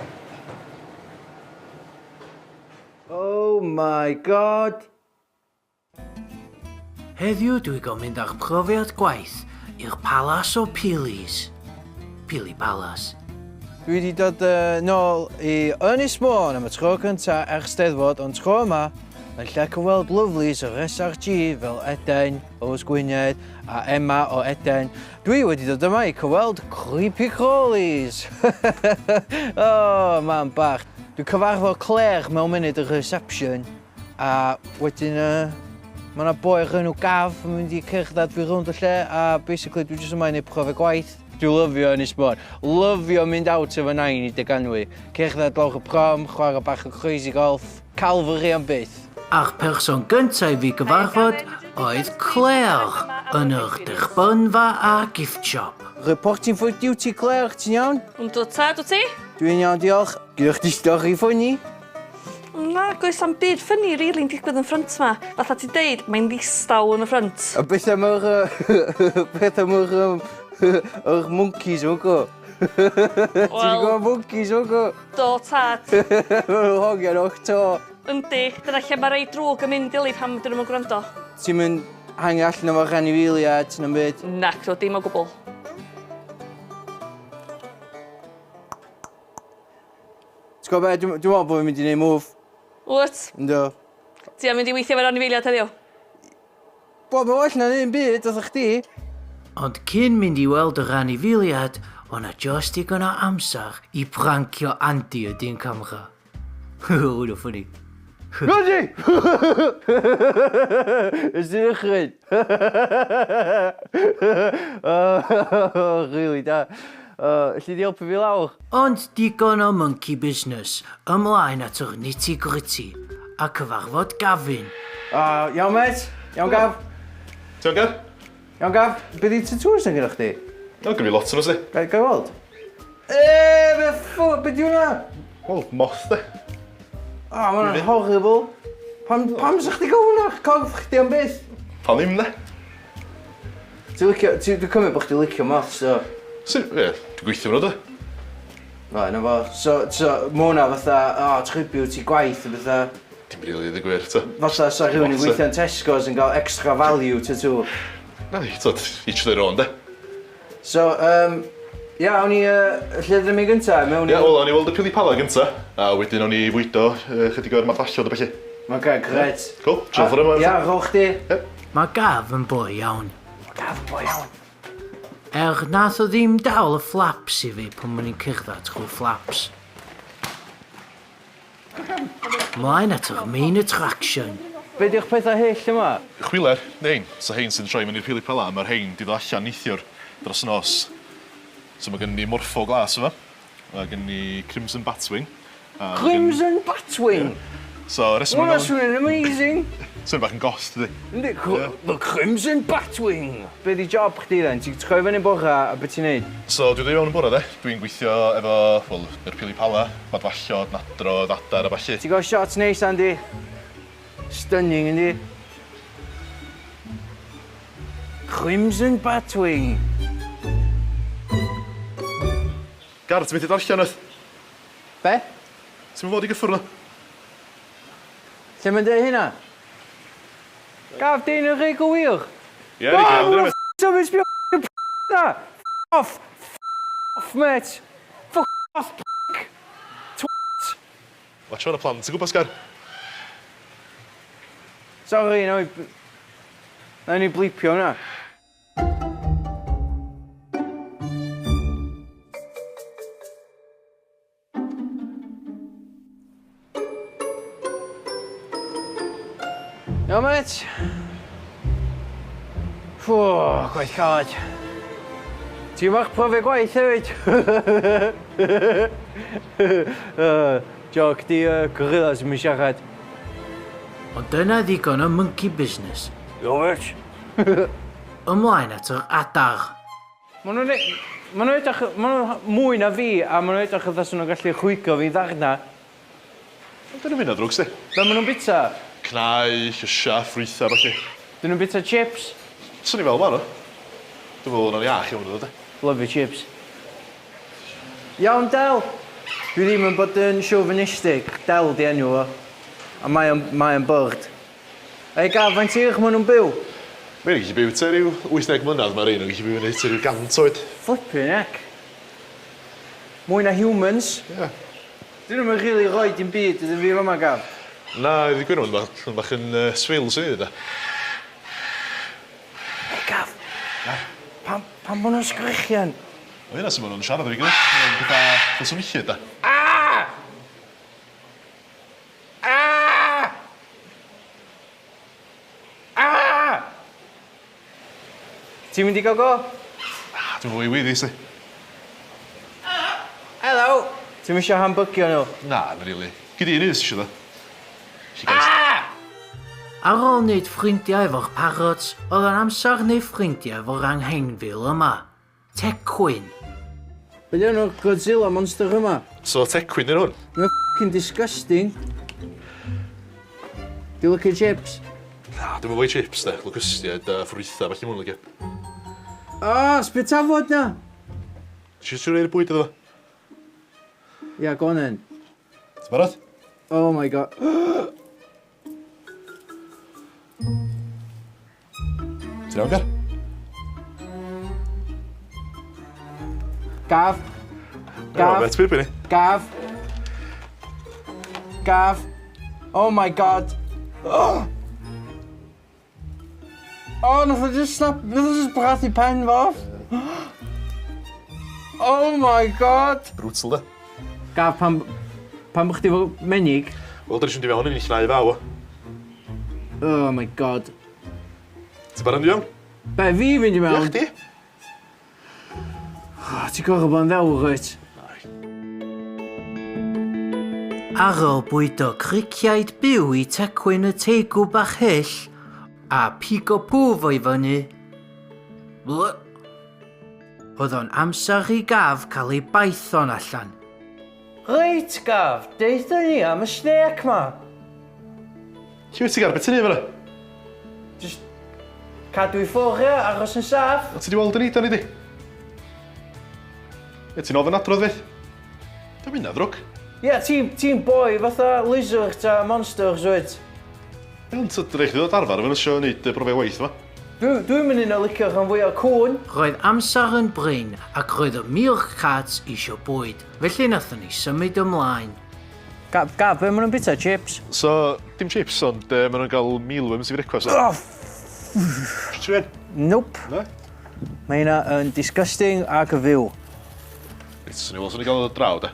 Oh my God! Heddiw dwi go mynd ar profiad gwaith i'r Palas o Pilis. Pili Palas. Dwi wedi dod uh, nôl i Ynys Môn am y tro cynta ers Steddfod, ond tro yma, yn lle cyfweld lovelies o'r SRG fel Eden o Ys Gwynedd a Emma o Eden, dwi wedi dod yma i cyfweld Creepy Crawlies. oh, man bach. Dwi'n cyfarfod Claire mewn munud y reception, A wedyn yy ma' 'na boi o'r enw Gav yn mynd i cerdded fi rownd y lle a basically dwi jyst yma i neud profiad gwaith. Dwi lyfio Ynys Môn. Lyfio mynd out efo nain i Deganwy. Cerdded lawr y prom, chwarae bach o crazy golf. Calvary am byth. A'r person gyntaf i fi gyfarfod oedd Claire yn yr derbynfa a gift shop. Reporting for duty Claire, ti'n iawn? Yndw tad, wyt ti? Dwi'n iawn, diolch. Gyda chdi stori ffyni? Na, goes am byd ffyni rili'n digwydd yn ffrynt 'ma. Fatha ti'n deud, mae'n ddistaw yn y ffrynt. A beth am yr yy beth am yr yym yr mwncis o'n go? Ti 'di gweld mwncis o'n go? Do tad. Ma' nhw'n hongian o'ch to. Yndi, dyna lle mae rei drwg yn mynd Dili pam dyn nhw'm yn gwrando. Ti'm yn hangio allan efo'r anifeiliaid na'm byd? Nacdw, dim o gwbl. Ti'n gwybod be, dwi'n dwi meddwl bod fi'n mynd i wneud move. Wyt? Yndw. Ti am mynd i weithio efo'r anifeiliaid heddiw? Wel, mae'n well na ddim byd, wrth chdi. Ond cyn mynd i weld yr anifeiliad, o' 'na jyst digon o amser i prancio Andy y dyn camera. Hwnna ffyni. Andy! Nes ti ddychryn? Oh, really da. Oh, alli di helpu fi lawr? Ond digon o monkey business, ymlaen at yr nitty gritty, a cyfarfod Gavin. Uh, iawn mêt? Iawn Gav? Ti'n iawn Gav? Iawn Gav, be di tattoos na gyda chdi? O, gyda fi lot o'n nhw, Ga i weld? Eee, be ffw, be di hwnna? Wel, moth de. O, oh, ma hwnna'n horrible. Pam, pam sa chdi gael hwnna? Corff chdi am byth? Pam ddim de? Ti'n licio, ti, dwi'n cymryd bod chdi licio moths, so. Si, ie, dwi'n gweithio nhw de. No, na fo. So, so, ma hwnna fatha, o, oh, tribute i gwaith a fatha. Dim rili, dweud gwir, ta. Fatha sa rhywun yn gweithio yn Tesco's yn cael extra value tattoo. Na ni, t'od, each their own, de. So, um, ia, awn ni, lle ydym ni gynta? Mewn i... Ia, wel, awn ni weld y pili pala gynta, a wedyn awn ni fwydo chydig o'r madfallod a ballu. Oce, grêt. Cool, tro ffordd yma. Ia, rho chdi. Yep. Mae Gav yn boi iawn. Mae Gav yn boi iawn. Er nath o ddim dal y flaps i fi pan o'n i'n cerdded trwy flaps. Mlaen at yr main attraction. Be di'ch pethau hyll yma? Chwiler, hein, so hein sy'n troi mewn i'r pili pala, mae'r hein di ddod allan neithiwr dros nos. So mae gen ni morpho glas yma, mae gen ni crimson batwing. A crimson gen... batwing? Yeah. So, reswm... Hwna swnio'n amazing! Swnio bach yn goth, dydi? Yndi, the Crimson Batwing! Be di job chdi then? Ti'n troi fyny bora a be ti'n neud? So dwi 'di mewn yn bore de, dwi'n gweithio efo, wel, yr pili pala, madfallod, nadrodd, adar a ballu. Ti'n gael shots neis, Andy? Stunning, yndi? Crimson Batwing! Gar, ti'n methu darllen wrth? Be? Ti'n fod i gyffwrdd nhw? Lle mae'n dweud hynna? Gaf dyn yn rhy gywir. Ie, ni gael dyn. Symud sbio na! Off! Off, mate! Fuck off, p***. Twat! Watch out y plant yn gwmpas, Gar. Sorry, na i... Na i blipio hwnna. Iawn, mêt? Ffw, gwaith caled. Ti'n bach profiad gwaith hefyd? Joc, di gorilla sy'n mynd siarad. Ond dyna ddigon o monkey business. Iawn, mêt? Ymlaen at yr adar. Maen nhw'n e- maen nhw'n edrych... Maen nhw'n mwy na fi, a maen nhw'n edrych fatha 'sen nhw'n gallu chwygo fi ddarna. Wel, 'dyn nhw'm hynna ddrwg, 'sti. Be maen nhw'n bita? Cnau, llysia, ffrwytha a ballu. Dyn nhw'n bita chips? Swn i'n meddwl ma' nhw. Dwi'n meddwl hwnna'n iach iawn iddo de. Lyfio chips. Iawn, Del! Dwi ddim yn bod yn chauvinistic. Del 'di enw fo. A mae o'n mae o'n bird. Ei Gav, faint hir ma' nhw'n byw? Mae rhein yn gallu byw tua ryw 80 mlynedd, mae rhein yn gallu byw fyny tua ryw 100 oed. Flippin' heck. Mwy na humans. Ie. Dyn nhw'm yn rili rhoi dim byd iddo fi fama Gav. Na, i ddweud gwir ma'n bach, bach yn uh, swil swn i ddweud. Ei Gav. Pam, pam bod nhw'n sgrechian? O hynna sy'n maen nhw'n siarad efo'i gilydd. Mae'n pethau fel swnllyd da. Ah! Ah! Ah! Ti'n mynd i gael go? Ah, dwi'n fwy weiddi, si. Hello! Ti'n eisiau hambygio nhw? Na, na rili. Gyd un un sydd eisiau Ah! Ar ôl wneud ffrindiau efo'r parrots, oedd o'n amser wneud ffrindiau efo'r anghenfil yma. Tecwyn. Be di enw'r Godzilla monster yma? So tecwyn dyn hwn? Mae'n f***ing disgusting. Do you licio chips? Na, dwi'm yn fwy chips de, locustiaid a ffrwytha felly mwyn licio. Ah, sbio tafod na! Ti eisiau rhoi'r bwyd iddo fo? Ia, go on then. Ti'n barod? Oh my god. Ti'n iawn, Gar? Gaf. Gaf. Bet fi ni. Gaf. Gaf. Oh my god. Oh! Oh, nath o just snap, nath o just brathu pen fo off. Oh my god. Brutal, de. Gaf, pam, pam bo' chdi efo menig? Wel, da ni eisiau mynd i fewn yn i llnau faw. Oh my god. Ti'n barod i fewn? Be, fi fynd i mewn? Ie, chdi. Oh, ti'n gorfod bod yn ddewr, wyt? Ar ôl bwydo criciaid byw i Tecwyn y teigw bach hyll a pigo pŵ fo i fyny, bleh, oedd o'n amser i Gaf cael ei baethon allan. Reit, Gaf, deutha ni am y snake ma. Lle wyt ti Gar, be ti'n neud fan'na? Jyst cadw i ffwrdd ia, aros yn saff. O ti di weld y neidar ydi? Ie, ti'n ofyn adrodd fyth? Dim hynna ddrwg. Ia, ti'n ti boi fatha lizards a monsters wyt? Ie, ond tyd, rhaid chdi ddod arfer efo nhw isio neud y brofiad waith yma. Dwi, dwi'n mynd un o licio rhan fwyaf cŵn. Roedd amser yn brin ac roedd y meerkats isio bwyd, felly nathon ni symud ymlaen. Gab, Gab, be maen nhw'n bita? Chips? So, dim chips, ond uh, maen nhw'n gael mealworms i frecwast. Oh, Ti'n un? Nope. Na? Mae hynna yn disgusting ac y fyw. Reit, swn i weld, swn i gael o draw, de.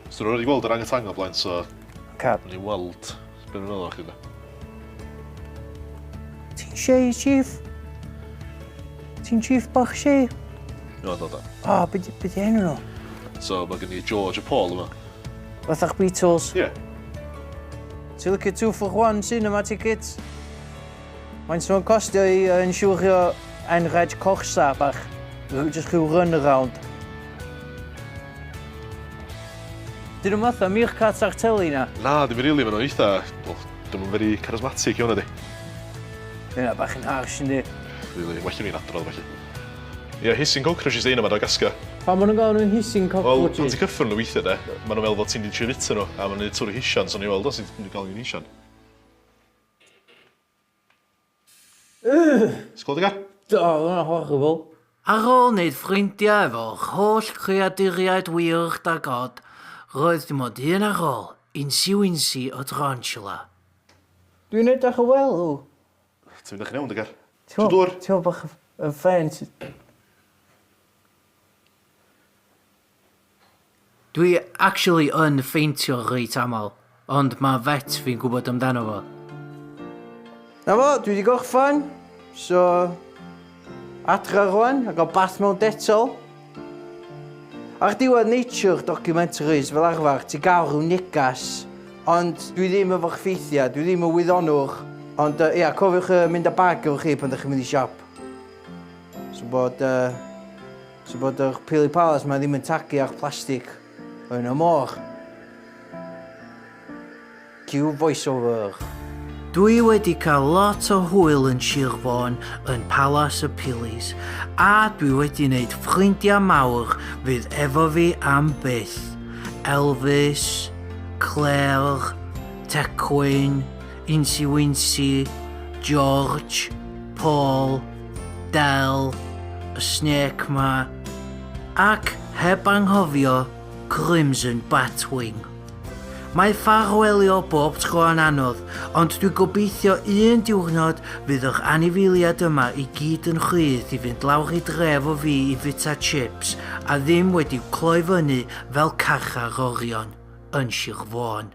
So, nhw'n wedi gweld yr angytang o blaen, so... Cap. Swn i weld beth nhw'n meddwl o'ch chi, de. Ti'n shei, chief? Ti'n chief bach shei? No, do, do. O, oh, be be di enw nhw? So, mae gen i George a Paul yma. Fatha'ch Beatles. Ie. Yeah. Ti'n licio 2 for 1 cinema tickets? Mae'n sôn costio i uh, insiwrio enghraifft Corsa bach. Just rhyw run around. Dyn nhw'n fatha meerkats ar teli na? Na, dim rili, maen nhw'n eitha... Wel, dyn nhw'n very charismatic iawn ydi. Dyna bach yn harsh yndi. Really, well i ni'n adrodd felly. Ie, yeah, hissing cockroaches di un o Madagascar. Pa maen nhw'n gael nhw'n hissing Wel, cockroaches? pan ti'n cyffwrdd nhw weithiau de, maen nhw'n meddwl fod ti'n di trio fita nhw, a maen nhw'n twrw hisian, so ni'n weld os ti'n gael nhw'n hisian. Ti'n gweld y gar? Do, oedd hwnna'n horrible. Ar ôl wneud ffrindiau efo'r holl creaduriaid weird a god, roedd dim ond un ar ôl, Incy Wincy o Tarantula. Dwi'n edrych yn wel. Ti'n mynd iawn, dy gar? Ti'n dŵr? Ti'n meddwl bach yn ffeint? Dwi actually yn ffeintio reit aml, ond mae vet fi'n gwybod amdano fo. Na fo, dwi wedi gorffan. So, adra rwan, a gael bath mewn detol. Ar diwedd nature documentaries fel arfer, ti gael rhyw negas, ond dwi ddim efo'ch ffeithiau, dwi ddim yn wyddonwr. Ond uh, ia, cofiwch uh, mynd â bag efo chi pan ydych chi'n mynd i siop. So bod, uh, so bod yr Pili Palas ma ddim yn tagu ar plastig yn y môr. Cue voiceover. Dwi wedi cael lot o hwyl yn Sir Fôn yn Palas y Pilis, a dwi wedi wneud ffrindiau mawr fydd efo fi am byth. Elvis, Claire, Tecwyn, Incy Wincy, George, Paul, Del, y Snake ma, ac heb anghofio Crimson Batwing. Mae ffarwelio bob tro yn anodd, ond dwi gobeithio un diwrnod fydd yr anifeiliad yma i gyd yn rhydd i fynd lawr i dref o fi i fita chips a ddim wedi'w cloi fyny fel carcharorion yn Sir Fôn.